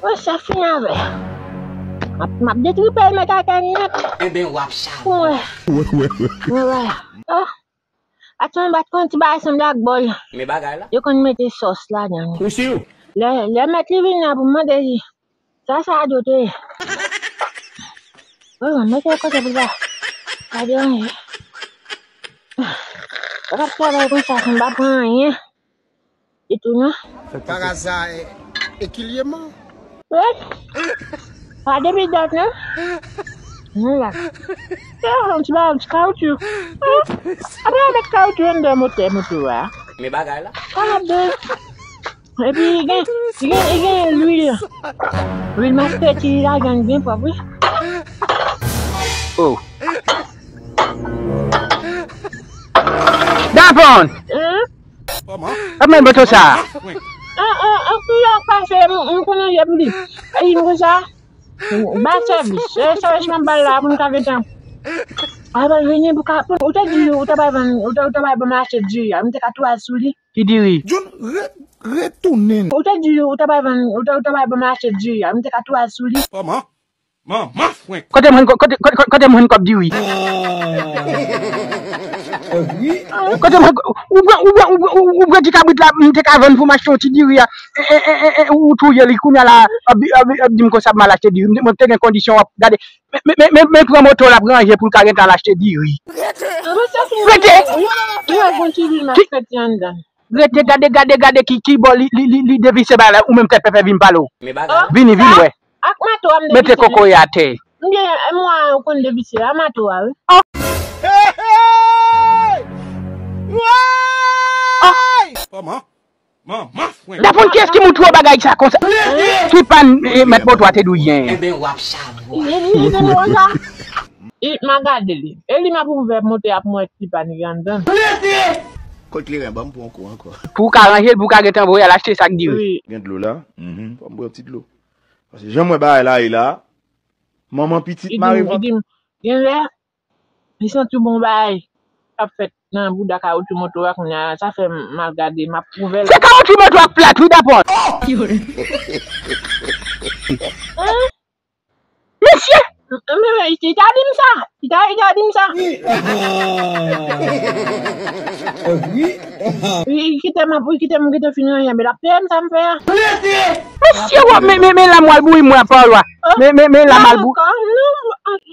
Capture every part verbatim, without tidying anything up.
Mwen sa fin avè. M ap, m ap detripe l, met atè nèt. Enben, w ap sa. Pou mwen. Mwen wè. Ah. Atè m bat konn ti bagay sanble ak bòl. Men bagay la. Yo konn mete sòs ladan. Ou si? Lè, lè mèt li vin la pou mande li. Sa, sa a dote. Wi, mwen mete kote pou sa. Pa deranje. Mwen ap travay konsa, m pa pran anyen. Ditou non. Par hasard, e, e ki lye man? Wi. Pa depi dat non. Nou la. E, yon ti ba, yon ti kawoutchou. Apre yo met kawoutchou anndan motè moto a. Men bagay la. Pa de. Epi li gen, li gen, li gen lwil. Lwil maspeti li ladan l byen pwòp wi. Oh. Dapon! Hein? Kòman? Kòman moto sa? An, an, an, kou yo pase, m, m konnen jèb li. Epi m konsa, ba sèvis. Se sèvis m ap ba l la pou m ka gentan. Apre vini pou ka, pou, ou te di, ou te bay vann, ou te, ou te bay ban m achte diri a. M te ka tou al sou li. Ki diri? John, re-, retounen. Ou te di, ou te bay vann, ou te, ou te bay ban m achte diri a. M te ka tou al sou li. Kòman? Manman frenk. Kote mwen, kote, kote, kote mwen kòb diri? Kote mwen, ou pran, ou pran, ou pran, ou pran ti kabrit la, m te ka vann pou m achte yon ti diri a. E, e, e, e, e, ou touye li, kounye a la, ap, ap, ap di m konsa pou m al achte diri. Mwen te gen kondisyon, w ap gade. Men, men, men, men, men pran moto l ap ranje pou l ka gentan al achte diri. Rete! Wi, wi, gon ti lwil maspeti anndan. Rete, gade, gade, gade ki, ki bò li, li, li, li devise bagay la, ou menm tèt pèpè vin pale w. Vini, vin wè. Ak mato a m devise. Mete kokoye atè. M gen, e mwa ou konn devise, a mato a, wi. Kòman? Manman frenk. Dapon kiyès ki moutre w bagay sa konsa? Ki pàn, e, mèt moto a te dwe gen? Enben, w ap savwa. Li, li, li, li, konsa. E, m a gade li. E li m ap ouvè moto a pou m wè ki pàn ki anndan. Kot kleren, ban m pran kou ankò. Pou w ka ranje l, pou w ka gentan voye al achte sak diri. Wi. Gen dlo la? Mhm. Ban m bwè yon ti dlo. Paske jan m wè bagay la ye la, manman pitit mare vant. Li di m, li di m, gen lè, li santi bon bagay k ap fèt nan bouda kawotchou moto a kounye a, sa fè m al gade, m ap ouvè l. Se kawotchou moto a k plat wi, Dapon. Hein? Mesye! Men, men, li ta di m sa. Li ta, li ta di m sa. Li kite m, li kite m, kite m fin ranje, men l ap peye m sa m fè a. Mesye, w ap, men, men, men lam w al bouyi mwen pa lwa. Men, men, men lam al bou- Non,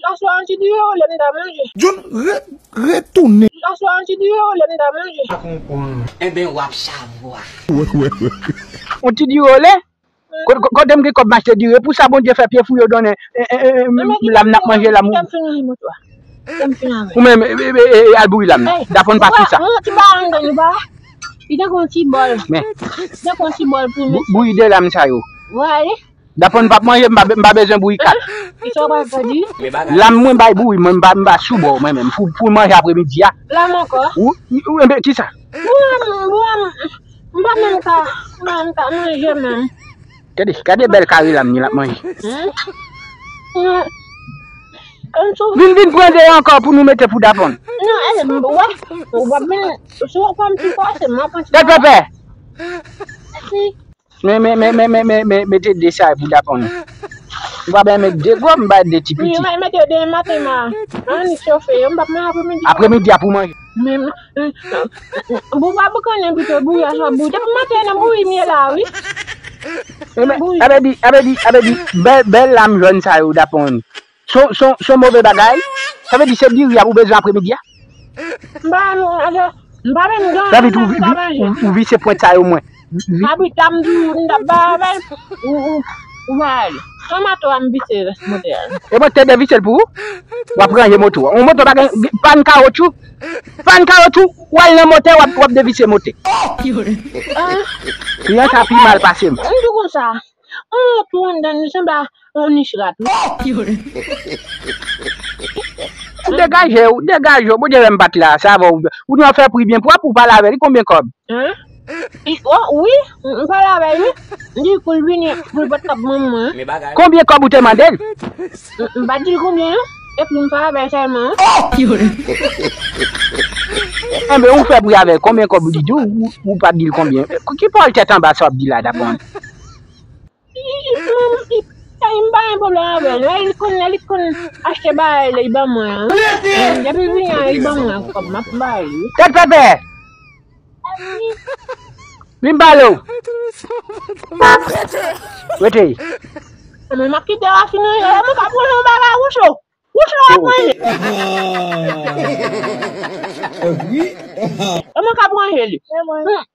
aswè an ti diri ole m ta manje. John, re-, retounen. Aswè an ti diri ole m ta manje. Enben, w ap savwa. On ti diri ole? Ko-, ko-, kote m gen kòb m achte diri? E pou sa Bondye fè pye fou yo donnen, e, e, e, e, lam n ap manje, lam ou. Ou menm, e, e, e, e, al bouyi lam nan. Dapon pa sou sa. Li te gon ti bòl. Men. Li te gon ti bòl pou bou-, bouyi de lam sa yo. Dapon pa manje, m pa, m pa bezwen bouyi kat. Lam mwen bay bouyi, mwen m pa, m pa sou bò, mwen menm. Pou, pou manje apremidi a. Lam ankò? Ou, ou, enben, kisa? Bouyi, bouyi. M pa menm ka, m pa menm ka manje menm. Gade, gade bèl kari lam ni l ap manje. Vin, vin pran de ankò pou nou mete pou Dapon. Non, e, w ap, w ap vin, si w ap pran ti pòsyon, m ap pran ti pòsyon. Pèpè! Men, men, men, mete de sa pou Dapon. M pa bay met de gwo, m bay de ti piti. Wi, mete de maten ma. Annik chofe yo, m p ap manje apremidi. Apremidi a pou manje. Men, Bouba boukannen pito bouyi a swa bouyi. Depi maten nan bouyi m ye la wi. Sa vle di, sa vle di, sa vle di, bèl, bèl lam jòn sa yo Dapon. Son, son, son move bagay. Sa vle di se diri a pou bezwen apremidi a? M pa, m pa menm gen. Sa vle di ou vi-, vi-, ou, ou visye pwent sa yo mwen. Kabrit la m di w m t ap bay avè l. Ou, ou, ou va ale. An mato a m visye rès motè a. E mwen te devise l pou ou? W ap ranje moto a. Yon moto pa gen, pa n kawotchou. Pa n kawotchou, w al nan motè, w ap, w ap devise motè. Kliyan sa pi mal pase m. M di w konsa. Yon tou anndan li sanble a yon nich rat wi. Ou degaje w, degaje w, Bondye wè m pa t la, sa va w, ou nan fè pri byen pwòp, ou pale avè li konbyen kòb? Hein? Wi, m pale avè l wi. M di l pou l vini, pou l pot kòb ban mwen. Konbyen kòb ou te mande l? M pa di l konbyen non. Epi m pale avè l sèlman. Enben, ou fè pri avè l, konbyen kòb li di w, ou, ou pa di l konbyen? Ki pawòl tèt anba sa w ap di la, Dapon? pwoblèm avè l. Lè li konn, lè li konn achte bagay, li ban mwen an. Depi l vini an, li ban mwen kòb, m ap ba li. Tèt pèpè! Vin pale w. Rete. Mwen, m ap kite Rafine, mwen ka pran yon bagay woucho. Woucho ap manje. Mwen ka pran manje li.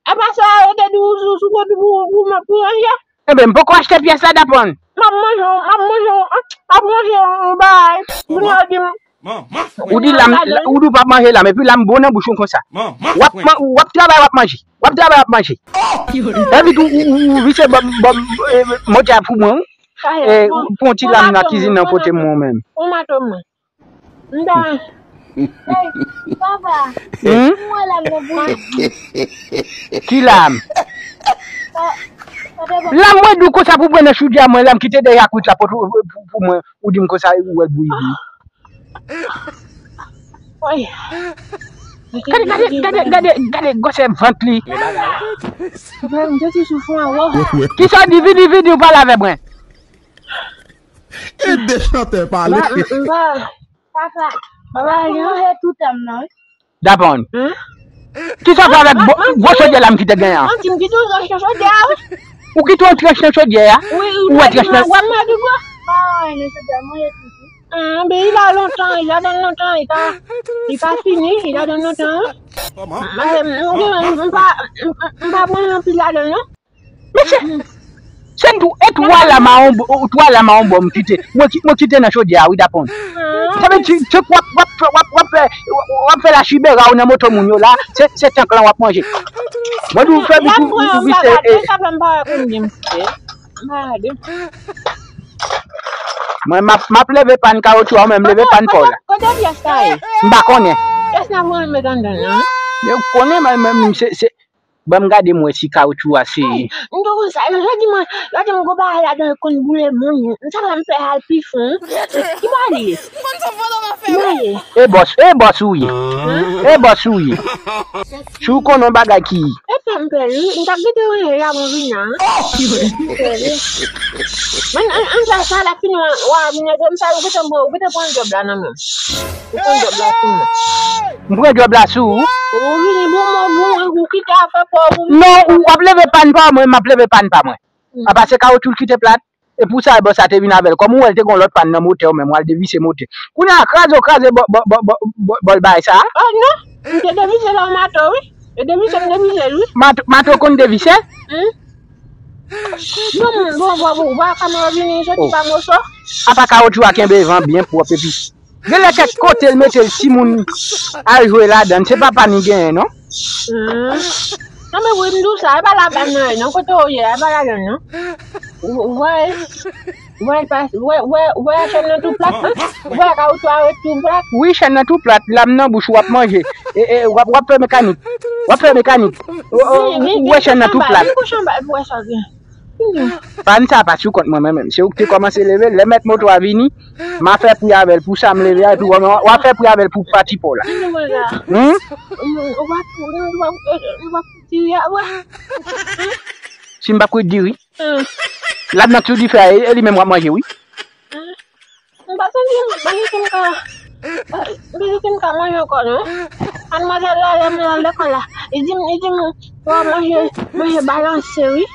E pa sa yo te di w sou, sou, sou, pou, pou, pou manje? Enben, m poko achte pyès la, Dapòn. M ap manje, m ap manje, m ap manje yon bagay. Moun yo di m, ou di lam, ou di w p ap manje lam, epi lam bon nan bouch ou konsa. W ap man-, w ap travay, w ap manje. W ap travay, w ap manje. Envit ou, ou, ou, ou vise bò, bò, e, motè a pou mwen, wi. E, pran ti lam nan kizin nan pote mwen menm. Ou mato mwen. M ta. Hey, papa. Hmm? Mwen lam nan pou. Ki lam? Lam mwen di w konsa pou pran nan chodyè mwen, lam ki te deja kwit la pou, pou, pou mwen, ou di m konsa ou wè l bouyi bouyi. Gade, gade, gade, gade, gade gwosè vant li. Papa, m te sou fon an, wè. Kisa w di, vini, vini, ou pale avè mwen. E de chantè pale. Papa, papa, papa, li manje tout tan nan, wi. Dapòn. Kisa w fè avèk gwo chodyè la m kite genyen an? Ou kite yon tranch nan chodyè a, wi. Ou kite yon tranch nan chodyè a? Wi, wi. Ou wè tranch nan. Anben, li la lontan, li ladan l lontan, li pa, li pa fini, li ladan l lontan, wi. M pa, m pa pran anpil ladan l, non. Mesye, se tou, e twa lam a yon bò, twa lam a yon bò m kite. Mwen ki-, mwen kite nan chodyè a, wi, Dapòn. Sa vle di, w ap, w ap, w ap, w ap fè, w ap fè lachibera w nan moto moun yo la, se, se tank lan w ap manje. Mwen di w fè bit ou, ou vise, e. Mwen, m ap, m ap leve pàn kawotchou a, ou menm leve pàn pa w la. M pa konnen. Men ou konnen, mwen menm, se, se, Ban m gade m wè si kawotchou a se. M te konn sa, yo di mwen, yo di m gon bagay ladan l konn boule moun. M sa fè m fè al pi fon. Ki bagay li ye? Ki bagay li ye? E bòs, e bòs ou ye. E bòs ou ye. Si w konnen yon bagay ki. E fè m pè wi, m t ap kite w ranje la pou vini an. Men, an, an, sa, sa la fini, w a, w a vini, m sa, ou kite m, ou kite pran djòb la nan men m. Ou pran djòb la sou mwen. M pran djòb la sou ou? Ou vini bon mò, bon, ou kite afè pa w, ou vini. Non, ou ap leve pàn pa mwen, m ap leve pàn pa mwen. Apa se kawotchou l kite plat? E pou sa, bòs la te vin avè l. Kòm ou wè l te gon lòt pàn nan motè w menm, w al devise motè. Kounye a, kraze w kraze bò, bò, bò, bò, bò, bò l bagay sa a? Ah, non. M te devise la, mato, wi. E devise, m devise l, wi. Mato, mato konn devise? Hmm? Bon, bon, bon, bon, bon, kamera vini, soti pa moso. Apa kawotchou a kenbe van byen pwòp epi. Genlè kèk kote l mete l, timoun al jwe ladan l, se pa pa ni genyen, non? Hmm. Non, men wi, m di w sa, e pa ladan l non, e non, kote w ye, e pa ladan l non. Ou, ou wè, ou wè, pa, ou wè, ou wè, ou wè chèn nan tou plat, wi. Ou wè kawotchou a ret tou plat. Wi, chèn nan tou plat, lam nan bouch ou, w ap manje. E, e, w ap, w ap fè mekanik. W ap fè mekanik. Ou, ou, ou wè chèn nan tou plat. Vin kouche anba, vin kouche anba, epi w wè sa gen. Pàn sa pa sou kont mwen, mwen menm. Se ou ki te kòmanse leve l. Lè mèt moto a vini, m a fè pri avè l pou sa m leve a, epi w a, w a fè pri avè l pou pati pa w la. Hmm? Si m p ap kwit diri. Lam nan sou dife a, e, e li menm w ap manje, wi. M pa santi m, m pa santi m ka, m pa santi m ka manje ankò non. Madmwazèl la, lè m al lekòl la, li di m, li di m, fò manje, manje balanse wi.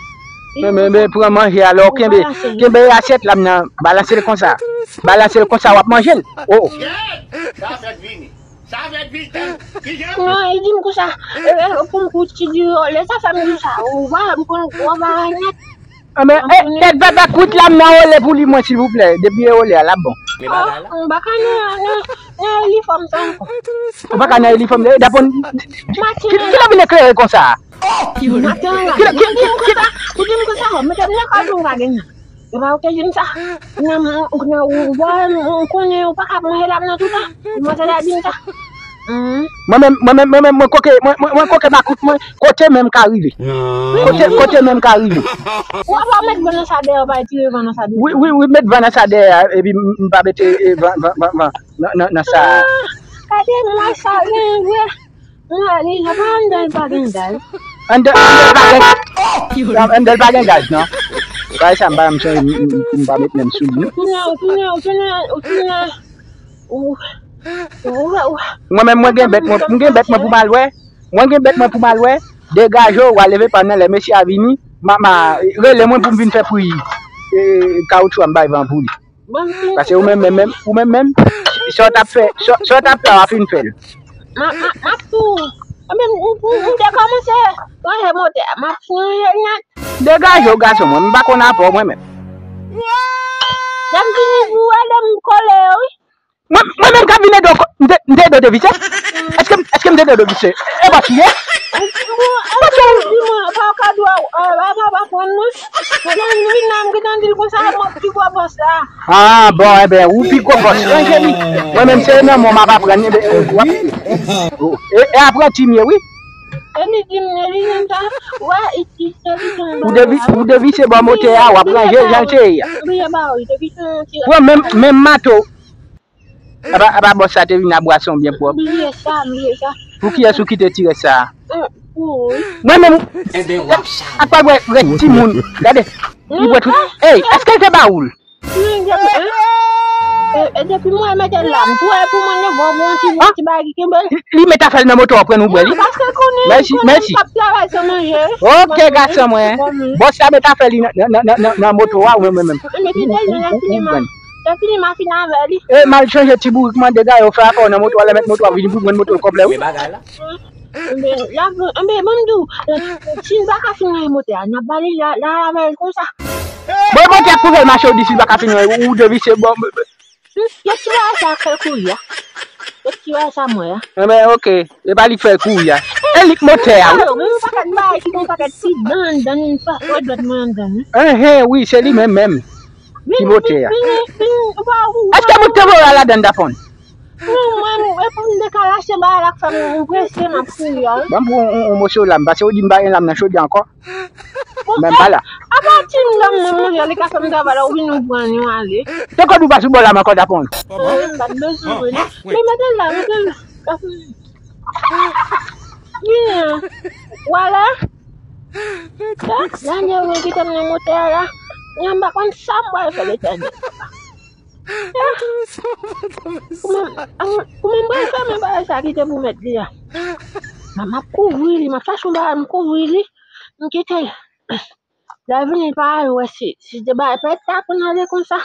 Men, men, men, pran manje a, lè w kenbe, kenbe asyèt la m nan, balanse l konsa. Balanse l konsa, w ap manje l. Oh. Sa fèt vini. Sa fèt vini. Non, li di m konsa, e, e, pou m kwit ti diri, lè sa fè m di sa, ou va, m konn gwo bagay nèt. Anben, e, tèt pèpè, kwit lam nan ole pou li mwen, silvouplè. Depi e ole a, l ap bon. M baka nan, nan, nan inifòm sa ankò. Ou baka nan inifòm, e, dapon, ki, ki lè vin eklere konsa? Maten an la, ki, ki, ki, ki, ou di m konsa, mete m nan kay pou m ka gen nan. E pa ou te di m sa. Nan, ou, ou, ou, ou konnen ou pa ka manje lam nan toutan. Manzè la di m sa. Mwen menm, mwen menm, mwen menm, mwen koke, mwen, mwen, mwen koke makout mwen, kote menm ka rive. Kote, kote menm ka rive. Ou ap met van nan sa dèyè, ou pa tire van nan sa dèyè. Wi, wi, wi, met van nan sa dèyè, epi m, m pa mete, e, van, van, van, van nan, nan, nan sa. Gade mwen sa gen vre. Mwen li, apa anndan l pa gen gaz. Anndan, anndan l pa gen, anndan l pa gen gaz, non. Bagay sa m pa janm sonje m, m, m, pou m pa met men m sou li, non. Ou tounen, ou tounen, ou tounen, ou tounen, ou, ou, ou, ou. Mwen menm, mwen gen bèt mwen, m gen bèt mwen pou m al wè. Mwen gen bèt mwen pou m al wè. Degaje w, w a leve pa m nan lè mesye a vini. Ma, ma, rele mwen pou m vin fè pri, e, kawoutchou a m bay van pou li. Bon, si. Paske ou menm, menm, menm, ou menm, menm, sa w t ap fè, sa, sa w t ap fè a, w a fin fè l. Ma, ma, m ap tou. Mwen menm, m, m, m te kòmanse ranje motè a, m ap tou ranje l nèt. Degaje w, gason mwen, m pa konn afè w mwen menm. Lè m vini pou ede m kole yo, wi. Mwen, mwen menm k ap vin ede w ko-, m te, m te ede w devise? Èske, èske m te ede w devise? E bòs ou ye? Ou, ou, ou, ou, ou, ou, pa w ka dwe, e, pa, pa, pa pran mwen. Mwen vin nan, m gentan di l konsa, mwen pi gwo bòs la. Ah, bon, enben, ou pi gwo bòs. Ranje li. Mwen menm, se nan mwen m ap aprann, enben, w ap, e, e apranti m ye, wi. E li di m, e li menm sa, wè, i, i, e li di m, ou devi-, ou devise bò motè a, w ap ranje l jan l te ye a. Mwen menm, menm mato, apa, apa bòs sa te vin a bwason byen pwòp. Bliye sa, bliye sa. Pou kiyès ou kite ti rès sa a? Pou ou, wi. Mwen menm, apa wè, wè timoun, gade, li bwè tout. Ey, èske l te ba ou l? Wi, depi, e, e, depi mwen mete l la, m tou e pou mwen, li bon, bon, ti, ti bagay ki kenbe l. Li, li met afè l nan moto a, pran ou bwè li. Paske konnen, mèsi, konnen mèsi. M p ap travay san manje. Ok, gason mwen. Bòs la met afè li nan, nan, nan, nan, nan moto a, ou menm, menm, menm. Mete deja, lè fini, m a, lè fini, m a fin avè li. E, m al chanje ti bourik, mande Gayo fè afè w nan moto a, lè mèt moto a vini pou pran moto l konplè, wi. Wi, bagay la. Enben, la, enben, ban m di w, si l pa ka fin nan motè a, n ap ba li la, la, avè l konsa. Bon, motè a pwouve l mache, ou di si l pa ka fin nan, ou, ou devise, bon, bon, bon. Hmm, e ti bagay sa k fè l kouri a. E ti bagay sa m wè a. Enben, ok. E pa li k fè l kouri a. E li k motè a, wi. Alo, gen yon pakèt bagay ki gen yon pakèt ti dan anndan, yon pakèt dwèt mwen anndan, wi. Enhen, wi, se li menm, menm. Ki motè a? Èske mwen te voye w ladann, Dapon? Non, mwen, e pou m te ka lache bagay la k fè m, m prese, m ap kouri a, wi. Ban m pran yon, yon, yon moso lam, paske ou di m pa gen lam nan chodyè ankò. Bon, menm pa la. Apa ti m dam nan manje, li ka fè m travay la, ou vin ou pran li, ou ale. Se kote ou pa sou bò lam ankò, Dapon? Mwen, m pa t bezwen, wi. Men mete l la, mete l la. Ka fè. Byen. Wala. Sa, la, lè ou kite m nan motè a la. Mwen, m pa konn sa m pral fè, Letènèl. Kouman, kouman m pral fè mwen bagay sa kite pou mèt li a? M ap kouvri li, m ap chache yon bagay, m kouvri li, m kite l. Lè l vini, l pa al wè si, si te bagay pèt, ta konn ale konsa.